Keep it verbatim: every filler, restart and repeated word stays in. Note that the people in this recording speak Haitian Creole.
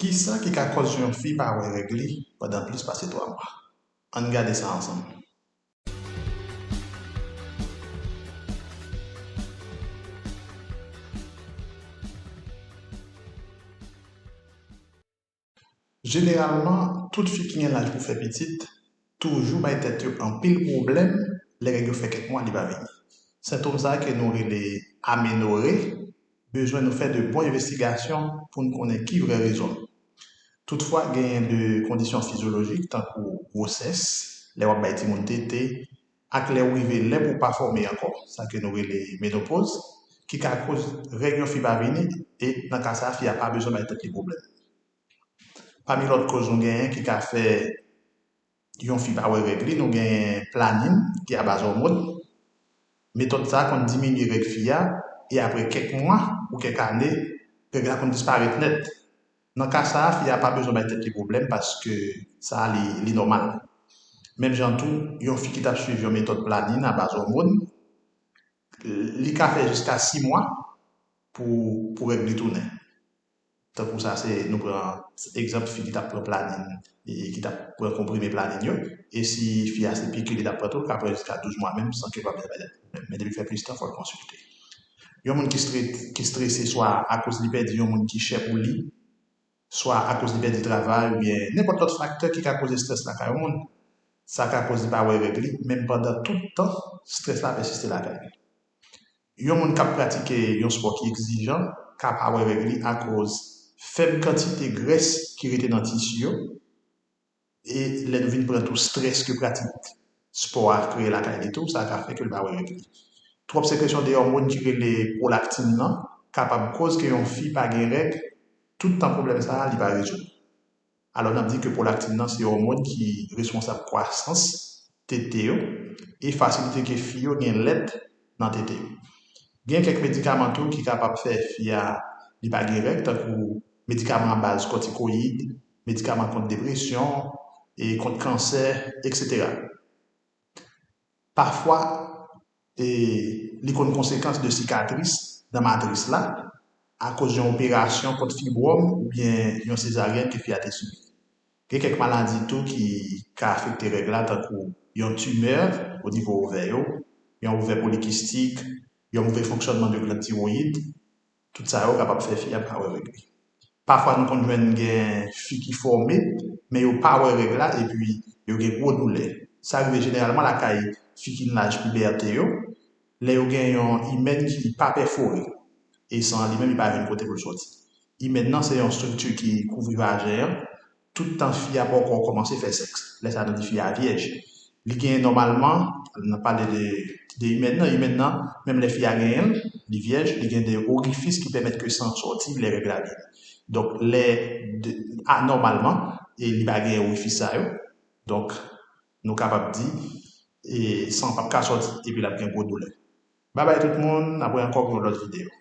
Kisa ki ka kòz yon fi pa wè règ li pandan plis pase twa mwa? Ann gade sa ansanm. Jeneralman, tout fi ki gen laj pou fè pitit toujou bay tèt yo anpil pwoblèm lè règ yo fè kèk mwa li pa vini. Sentòm sa a ke nou rele amenore, bezwen nou fè de bon envestigasyon pou n konnen ki vrè rezon l. Toutfwa, genyen de kondisyon fizyolojik, tankou gwosès, lè w ap bay timoun tete, ak lè w rive lè pou w pa fòme ankò, sa ke nou rele menopoz, ki ka koz règ yon fi pa vini, e nan ka sa a, fi a pa bezwen bay tèt li pwoblèm. Pami lòt koz nou genyen ki ka fè yon fi pa wè règ li, nou genyen planin ki abaz òmòn. Metòd sa a konn diminye règ fi a, e apre kèk mwa ou kèk ane, règ la konn disparèt nèt. Nan ka sa a, fi a pa bezwen bay tèt li pwoblèm paske sa a li, li nòmal. Menm jan tou, yon fi ki t ap swiv yon metòd planin abaz òmòn, li ka fè jiska sis mwa pou, pou règ li tounen. Tankou sa, se nou pran egzanp fi ki t ap pran planin, e ki t ap pran konprime planin yo, e si fi a se piki li t ap pran tou, l ka pran jiska douz mwa menm san ke l pa bezwen bay tèt pwoblèm. Men depi l fè plis tan, fò l konsilte. Yon moun ki stre-, ki strese swa akoz li pèdi yon moun ki chè pou li, swa akoz li pèdi travay oubyen nenpòt lòt faktè ki ka koze estrès lakay yon moun, sa ka koz li pa wè règ li, menm pandan tout tan estrès la pèsiste lakay li. Yon moun k ap pratike yon spò ki egzijan ka pa wè règ li akoz fèb kantite grès ki rete nan tisi yo, e lè nou vin pran tou estrès ke pratik spò a kreye lakay li tou, sa ka fè ke l pa wè règ li. Twòp sekresyon de òmòn ki rele pwolaktin nan kapab koz ke yon fi pa gen règ, tout tan pwoblèm sa a li pa rezoud. Alò, n ap di ke pwolaktin nan se òmòn ki responsab kwasans tete yo e fasilite ke fi yo gen lèt nan tete yo. Gen kèk medikaman tou ki kapab fè fi a li pa gen règ, tankou medikaman a baz kòtikoyid, medikaman kont depresyon, e kont kansè, etsetera. Pafwa, e, li konn konsekans de sikatris nan matris la, akoz yon operasyon kont fibwòm oubyen yon sezaryèn ke fi a te sibi. Gen kèk maladi tou ki ka afekte règ la, tankou yon timè o nivo ovè yo, yon ovè polikistik, yon move fonksyònman de glann tiwoyid, tout sa yo kapab fè fi a pa wè règ li. Pafwa, nou konn jwenn gen fi ki fòme, men yo pa wè règ la, epi yo gen gwo doulè. Sa rive jeneralman lakay fi ki nan laj pibète yo, lè yo gen yon imèn ki pa pèfore, e san an li menm, li pa jwenn kote pou l sòti. Imèn nan se yon estrikti ki kouvri vajen an, tout tan fi a poko kòmanse fè sèks. Lè sa a, nou di fi a vyèj. Li genyen nòmalman, n ap pale de, de imèn nan, imèn nan, menm lè fi a genyen l, li vyèj, li gen de orifis ki pèmèt ke san sòti lè règ la vini. Donk, lè, de, anòmalman, e li pa genyen orifis sa yo. Donk, nou kapab di, e san p ap ka sòti, epi l ap gen gwo doulè. Babay tout moun, n ap wè ankò pou yon lòt videyo.